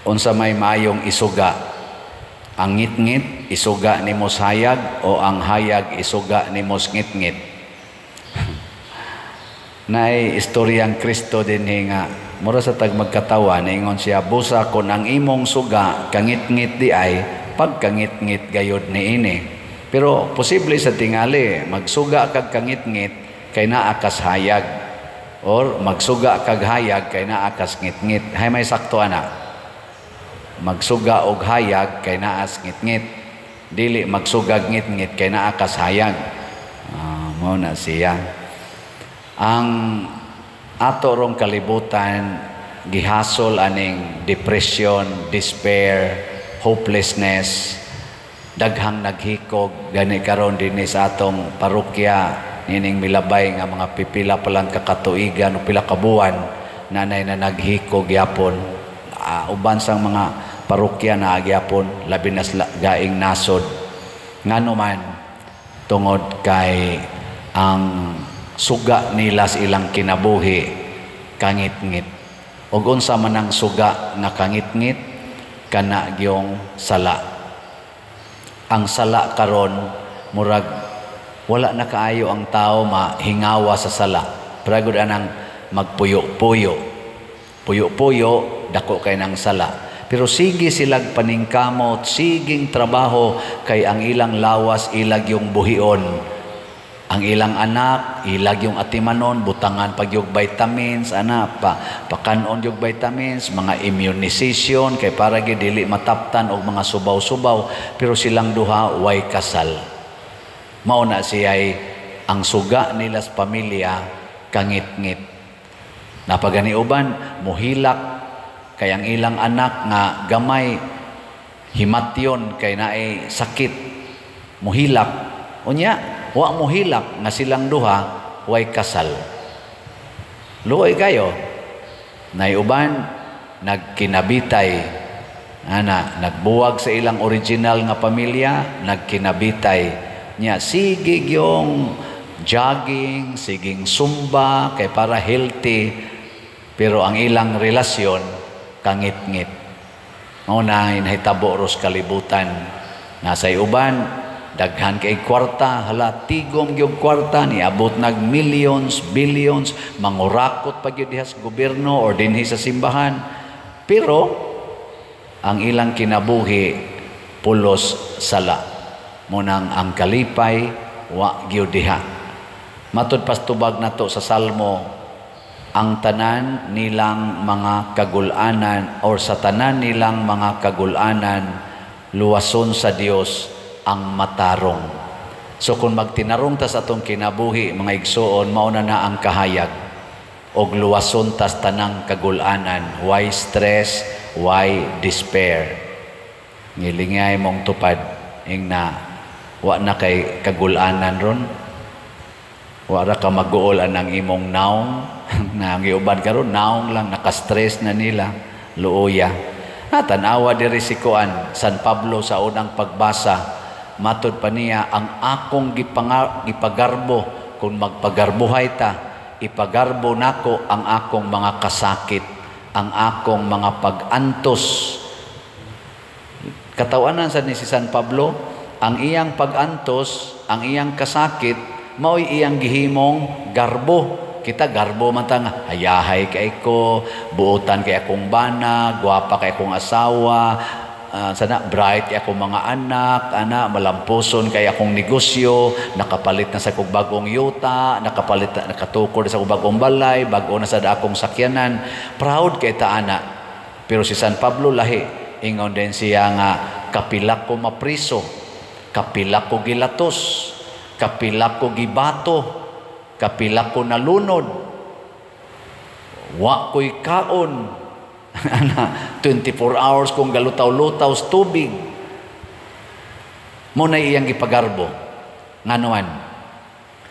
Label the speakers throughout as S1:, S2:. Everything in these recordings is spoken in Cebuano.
S1: Unsa may maayong isuga? Ang ngitngit isuga nimo sa hayag o ang hayag isuga nimo sa ngitngit? Naay istoryang Kristo dinhi nga mura sa tag magkatawa. Niingon siya, "Busa kon ang imong suga kangitngit diay, pagkangitngit gayod niini." Pero posible sa tingali magsuga kag kangitngit kay naa kas hayag or magsuga kag hayag kay naa kas ngitngit. Hay, may sakto ana. Magsuga og hayag kay naas ngitngit, dili magsugag ngitngit kay naa kas hayag. Mao na siya. Ang ato rong kalibutan gihasol aning depression, despair, hopelessness. Daghang naghikog gani karon dinhi sa atong parokya nining milabay nga mga pipila pa lang kakatuigan o pila ka buwan, nanay na naghikog yapon. Uban sang mga parokya na gyapon, labi na sa gaing nasod. Ngano man? Tungod kay ang suga nila sa ilang kinabuhi kangitngit. Ug unsa man ang suga nga kangitngit? Kana gyung sala. Ang sala karon, murag wala na kaayo ang tao mahingawa sa sala. Pragod anang magpuyo-puyo. Puyo-puyo, dako kay ng sala. Pero sige silag paningkamot, siging trabaho kay ang ilang lawas ilag yung buhion. Ang ilang anak, ilag yung atimanon, butangan pag yung vitamins, ana, pa, pakanon yung vitamins, mga immunization, kay para gyud dili mataptan og mga subaw-subaw, pero silang duha way kasal. Mao na siya'y ang suga nila sa pamilya kangit-ngit. Napagani uban, muhilak kay ang ilang anak nga gamay himatyon kay naay sakit, muhilak. Unya wa muhilak nga silang duha way kasal. Luoy kayo. Nay uban nagkinabitay ana, nagbuwag sa ilang original nga pamilya, nagkinabitay nya, sige gyong jogging, siging zumba kay para healthy, pero ang ilang relasyon kangit-ngit. Mao na nahitabo ros kalibutan. Nasa uban daghan kay kwarta, hala, tigom gyud kwarta, niabot nag millions, billions, mangurakot pa gyud diha sa gobyerno or dinhi sa simbahan. Pero ang ilang kinabuhi pulos sala. Munang ang kalipay wa gyud diha. Matud pas tubag nato sa Salmo, ang tanan nilang mga kagulanan or sa tanan nilang mga kagulanan, luwason sa Dios ang matarong. So kung magtinarong ta sa atong kinabuhi, mga igsuon, mao na na ang kahayag og luwason tas tanang kagulanan. Why stress? Why despair? Ngilingay mong tupad ing na wa na kay kagulanan ron. Wa ra ka maguol anang imong naong na ang iuban karon naong lang, naka-stress na nila, luoya. Ha, tan-awa diri si kuan, San Pablo sa unang pagbasa, matud pa niya, "Ang akong gipagarbo, kung magpagarbuhay ta, ipagarbo nako ang akong mga kasakit, ang akong mga pag-antos." Katawanan sa ni si San Pablo, ang iyang pag-antos, ang iyang kasakit, mao'y iyang gihimong garbo. Kita garbo man ta nga hayahay kay ko, buotan kay akong bana, gwapa kay akong asawa, sana bright kay akong mga anak, ana, malampuson kay akong negosyo, nakapalit na sa kog bagong yuta, nakapalit na, nakatukod sa kog bagong balay, bag-o na sa akong sakyanan. Proud kay ta ana. Pero si San Pablo lahi, ingon din siya nga kapila ko mapriso, kapila ko gilatos, kapila ko gibato, kapila ko nalunod, wa ko'y kaon, ana, 24 hours kong galutaw-lutaw sa tubig. Mo na iyang gipagarbo. Nganuan?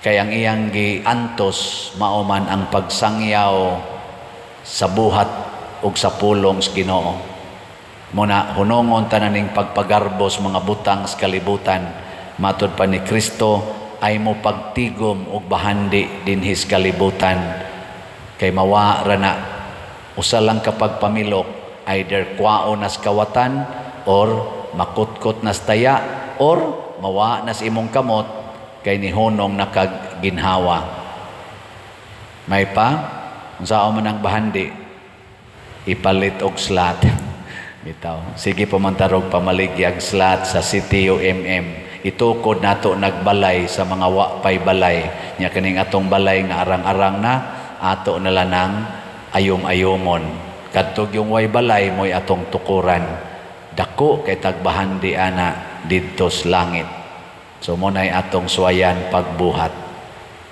S1: Kay ang iyang giantos mao man ang pagsangyaw sa buhat ug sa pulong sa Ginoo. Mo na hunongon tanan ning pagpagarbo sa mga butang sa kalibutan. Matod pa ni Kristo, ay mo pagtigom og bahandi dinhi sa kalibutan kay mawa ra na, usa lang kapag pamilok. Either kwaon nas kawatan or makutkot nas taya or mawa nas imong kamot kay nihunong nakag ginhawa. May pa unsaon man ang bahandi, ipalit og slot. Bitaw. Sige pa man tarog pamaligyag slot sa CTUMM. Itukod nato nagbalay sa mga wa pay balay. Nya kaning atong balay nga arang-arang na, ato na lang ayom-ayomon. Kadtog yung way balay mo'y atong tukuran. Dako kay tagbahandi ana didto sa langit. So mo na'y atong suwayan pagbuhat.